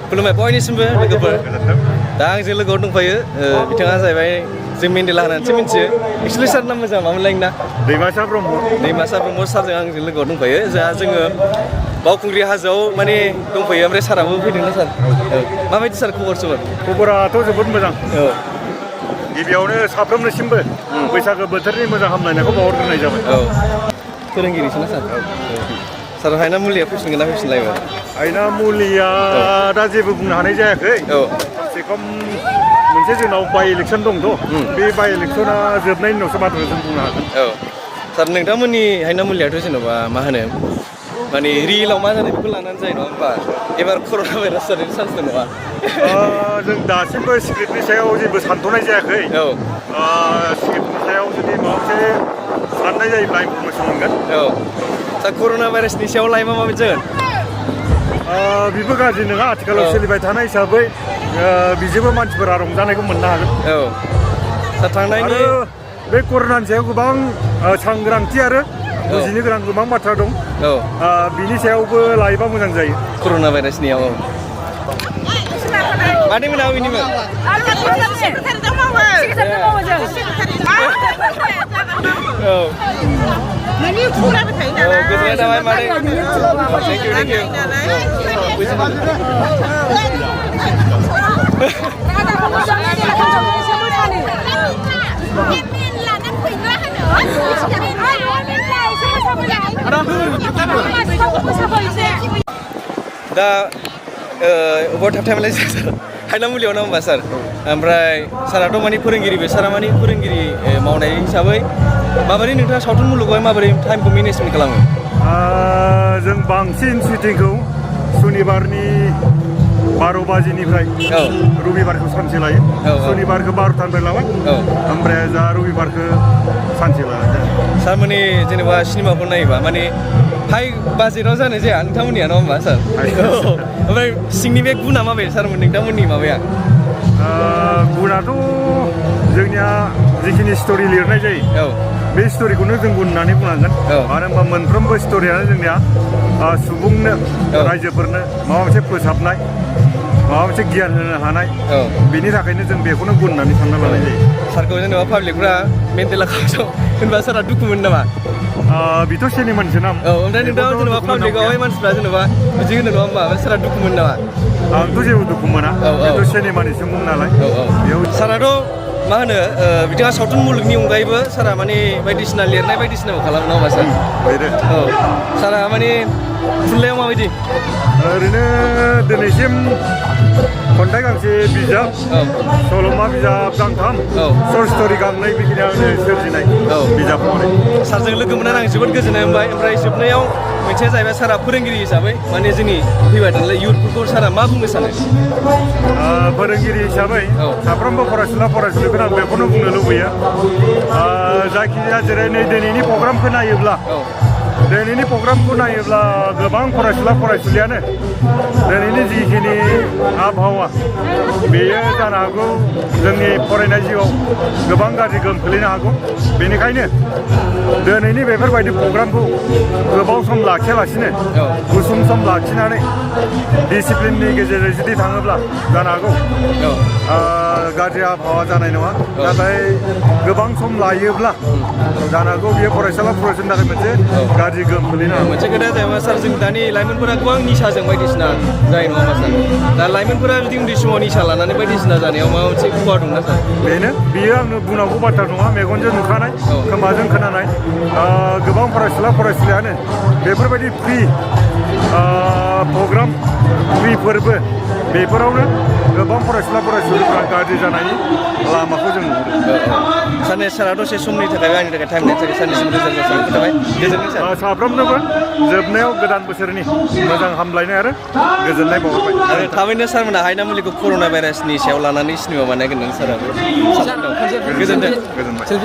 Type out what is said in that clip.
खुलुमबाय बयनिसिमबो लोगोफोर दा आंजों लोगोआव दंफायो बिथाङा जाहैबाय जों मेन्डेला होननानैसो मिथियो एक्सुवेलि सार नाम मोजां मामोनलायना दैमासा ब्रह्म सारजों आंजों लोगोआव दंफायो जोङो बावखुंग्रि हाजोआव माने दंफायो ओमफ्राय साराबो फैदोंना सार माबायदि सार खबराथ' जोबोद मोजां गिबियावनो साफ्रोमनिसिमबो बैसागो बोथोरनि मोजां हामलायनायखौ बावहरग्रोनाय जाबाय फोरोंगिरिसोना सार हायना मुलिया फैफिनगोन ना फैफिनलायबाय हायना मुलिया दा जेबो बुंनो हानाय जायाखै सेखम मोनसे जोंनाव बाइ इलेक्सन दंथ' बे बाइ इलेक्सना जोबनायनि उनावसो बाथ्रा जों बुंनो हागोन सार नोंथांमोननि हायना मुलियाथ' जेनेबा मा होनो माने रियेलाव मा जानाय बेखौ लानानै जायो नङा होमबा एबार कर'ना भाइरास जानायनि चान्स दं नामा जों दासिमबो स्क्रिप्टनि सायाव जेबो सानथ'नाय जायाखै स्क्रिप्टनि सायाव जुदि माबा मोनसे साननाय जायोब्ला इनफरमेसन मोनगोन सार कर'ना भाइरासनि सायाव लायोबा माबायदि जागोन बेबो गाज्रि नङा आथिखालाव सोलिबाय थानाय हिसाबै बिजोंबो मानसिफोरा रंजानायखौ मोननो हागोन सार थांनायनि बे कर'नानि सायाव गोबां सांग्रांथि आरो बुजिनो गोनां गोबां बाथ्रा दं बिनि सायावबो लायोबा मोजां जायो कर'ना भाइरासनियाव मादै मोना बिनिमोन गोजोननाय थाबाय मादै थेंक इउ दा अबाव थाबथायमोनलाय सार हायना मुलियाव ना होमबा सार ओमफ्राय साराथ' माने फोरोंगिरिबो सारा माने फोरोंगिरि मावनाय हिसाबै माबोरै नोंथाङा सावथुन मुलुगावहाय माबोरै टाइमखौ मेनेजमेन्ट खालामो जों बांसिन सुटिंखौ सुनिबारनि 12 बाजिनिफ्राय रबिबारखौ सानसे लायो सुनिबारखौ 12टानिफ्राय लाबाय ओमफ्राय जा रबिबारखौ सानसे लायो सारमोननि जेनेबा सिनेमाफोर नायोबा माने हाइ बाजेटाव जानाय जाया नोंथांमोननिया नङा होमबा सार ओमफ्राय सिंनि बे गुना माबायदि सारमोन नोंथांमोननि माबाया गुनाथ' जोंनिया जिखिनि स्ट'रि लिरनाय जायो बे स्ट'रिखौनो जों गुन होननानै बुंनांगोन मानो होनबा मोनफ्रोमबो स्ट'रियानो जोंनिया सुबुंनो रायजोफोरनो माबा मोनसे फोसाबनाय माबा मोनसे गियान होनो हानाय बेनि थाखायनो जों बेखौनो गुन होननानै सानना लानाय जायो सारखौ जेनेबा पाब्लिकफ्रा मेन्टेला खालामो होनबा सारा दुखु मोनो नामा बेथ' सेनिमानसो नाम ओमफ्राय नोंथाङा जेनेबा पाब्लिकआवहाय मानसिफ्रा जेनेबा बिदि होनो नङा होमबा सारा दुखु मोनो नामा आंथ' जेबो दुखु मोना बेथ' सेनिमानिसो मुं नालाय बेयाव साराथ' मा होनो बिथाङा सावथुन मुलुगनि अनगायैबो सारा माने बायदिसिना लिरनाय बायदिसिनाबो खालामो नङा होमबा सार सारा माने थुनलाइयाव माबायदि ओरैनो दिनैसिम खन्थाइ गांसे बिजाब सल'मा बिजाब गांथाम शर्ट स्ट'रि गांनै बिदिनो आंनो सोरजिनाय बिजाब महरै सारजों लोगो मोननानै आं जोबोद गोजोननाय मोनबाय ओमफ्राय जोबनायाव मोनसेया जाहैबाय सारा फोरोंगिरि हिसाबै माने जोंनि फैबाय थानाय इयुथफोरखौ सारा मा बुंनो सानो फोरोंगिरि हिसाबै साफ्रोमबो फरायसुलिफोरा आं बेखौनो बुंनो लुबैयो जायखिजाया जेरै नै दिनैनि प्रग्रामखौ नायोब्ला गोबां फरायसुलियानो दिनैनि जिखिनि आबहावा बेयो जानो हागौ जोंनि फरायनाय जिउआव गोबां गाज्रि गोहोम खोलैनो हागौ बेनिखायनो दिनैनि बेफोरबायदि प्रग्रामखौ गोबाव सम लाखियालासिनो गुसुं सम लाखिनानै डिसिप्लिननि गेजेरजों जुदि थाङोब्ला जानो हागौ गाज्रि आबहावा जानाय नङा नाथाय गोबां सम लायोब्ला जानो हागौ बेयो फरायसुलिनि थाखाय मोनसे गाज्रि गोहोम खोलैनो हागौ मोनसे खोथाया जाहैबाय सार जों दानि लाइमोनफोरा गोबां निसाजों बायदिसिना जायो नङा होमबा सार दा लाइमोनफोरा जुदि उन्दै समाव निसा लानानै बायदिसिना जानायाव माबा मोनसे खहा दंना सार बेयो आंनो बुंनांगौ बाथ्रा नङा मेगनजों नुखानाय खोमाजों खोनानाय गोबां फरायसुलियानो बेफोरबायदि फ्रि प्रग्राम फ्रि फोरबो बेफोरावनो गोबां फरायसुलिफ्रा गाज्रि जानायनि लामाखौ जों नुहुरो सारनि सारा दसे समनि थाखाय आंनि थाखाय टाइम होनायनि थाखाय सारनिसिम रोजा रोजा साबायखर थाबाय गोजोनथों सार साफ्रोमनोबो जोबनायाव गोदान बोसोरनि मोजां हामलायनाय आरो गोजोननाय बावहरबाय आरो थाबैनो सारमोनहा हायना मुलिखौ कर'ना भाइरासनि सायाव लानानै सिनेमा बानायगोन साराबो गोजोनथों